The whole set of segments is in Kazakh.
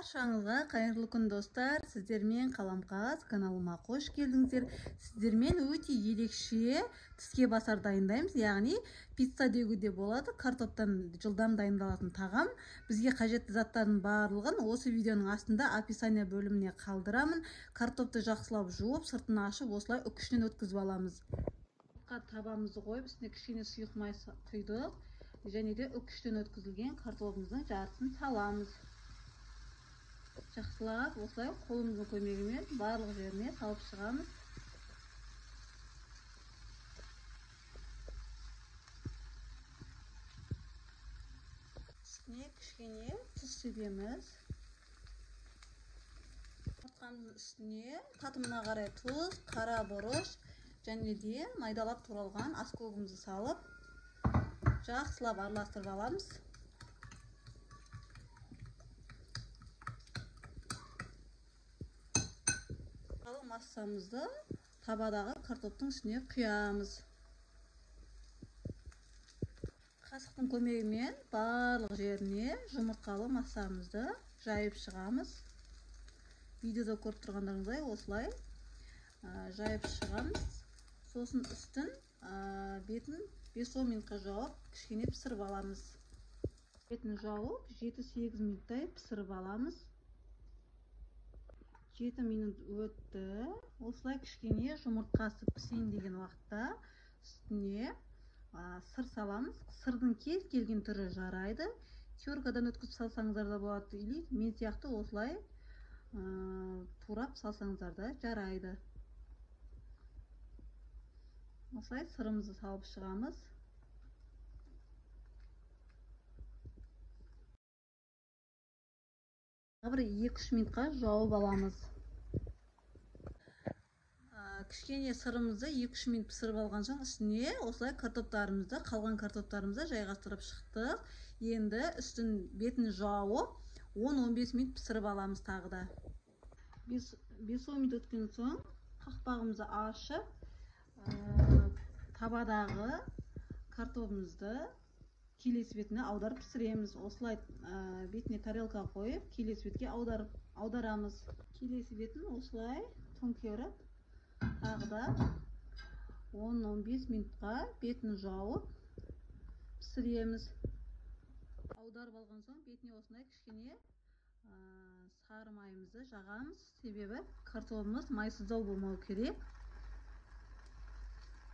Баршаңызға қайырлы күн, достар. Сіздермен Қаламқас каналыма қош келдіңіздер. Сіздермен өте ерекше тіске басар дайындаймыз, яғни пицца деуге де болады. Картоптан жылдам дайындалатын тағам. Бізге қажетті заттардың барлығын осы видеоның астында описание бөліміне қалдырамын. Картопты жақсылап жуып, сыртын ашып, осылай үкішінен өткізіп аламыз. Табамызды қойып, үстіне кішкене сұйық май құйдық. Және де үкіштен өткізілген картобымыздың жартысын саламыз. Жақсылап осылай қолымыздың көмегімен барлық жеріне салып шығамыз. Үстіне кішкене тұз себеміз. Жұмыртқамыздың үстіне татымына қарай тұз, қара бұрыш және де майдалап туралған аскөгімізді салып, жақсылап араластырып аламыз. Массамызды табадағы картоптың үстіне құямыз. Қасықтың көмегімен барлық жеріне жұмыртқалы массамызды жайып шығамыз. Видеода көріп тұрғандарыңыздай осылай жайып шығамыз. Сосын үстін бетін 5-10 минутқа жауып, кішкене пісіріп аламыз. Бетін жауып 7-8 минуттай пісіріп аламыз. 7 минут өтті. Осылай кішкене жұмыртқасы пісейін деген уақытта үстіне сыр саламыз. Сырдың кез келген түрі жарайды. Теркадан өткізіп салсаңыздар да болады, или мен сияқты осылай турап салсаңыздар да жарайды. Осылай сырымызды салып шығамыз. Бір 2-3 минутқа жауып аламыз. Кішкене сырымызды 2-3 минут пісіріп алған соң үстіне осылай картоптарымызды, қалған картоптарымызды жайғастырып шықтық. Енді үстін бетін жауып 10-15 минут пісіріп аламыз тағы да. 5-10 минут өткен соң қақпағымызды ашып, табадағы картобымызды келесі бетіне аударып пісіреміз. Осылай бетіне тарелка қойып, келесі бетке аударамыз. Келесі бетін осылай төңкеріп, тағы да 10-15 минутқа бетін жауып пісіреміз. Аударып алған соң бетіне осындай кішкене сары майымызды жағамыз. Себебі картобымыз майсыздау болмау керек.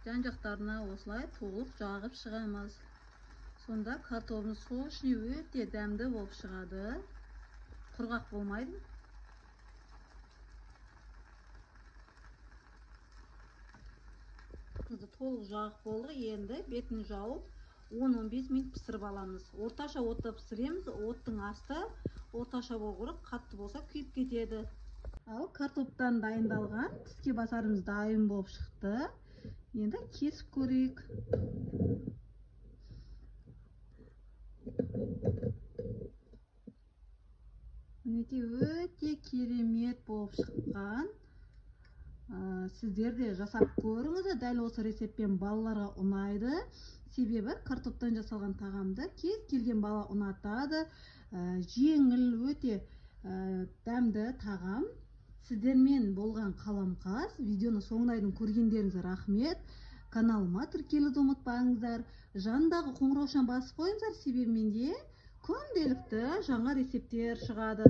Жан-жақтарына осылай толық жағып шығамыз. Сонда картобымыз сочный, өте дәмді болып шығады. Құрғақ болмайды. Толық жағып болдық. Енді бетін жауып 10-15 минут пісіріп аламыз. Орташа отта пісіреміз. Оттың асты орташа болу керек, қатты болса күйіп кетеді. Ал картоптан дайындалған тіске басарымыз дайын болып шықты. Енді кесіп көрейік. Мінекей, өте керемет болып шыққан. Сіздер де жасап көріңіздер. Дәл осы рецептпен балаларға ұнайды. Себебі картоптан жасалған тағамды кез келген бала ұнатады. Жеңіл, өте дәмді тағам. Сіздермен болған Қаламқас. Видеоны соңына дейін көргендеріңізге рахмет. Каналыма тіркелуді ұмытпаңыздар. Жанындағы қоңыраушаны басып қойыңыздар, себебі менде күнделікті жаңа рецепттер шығады.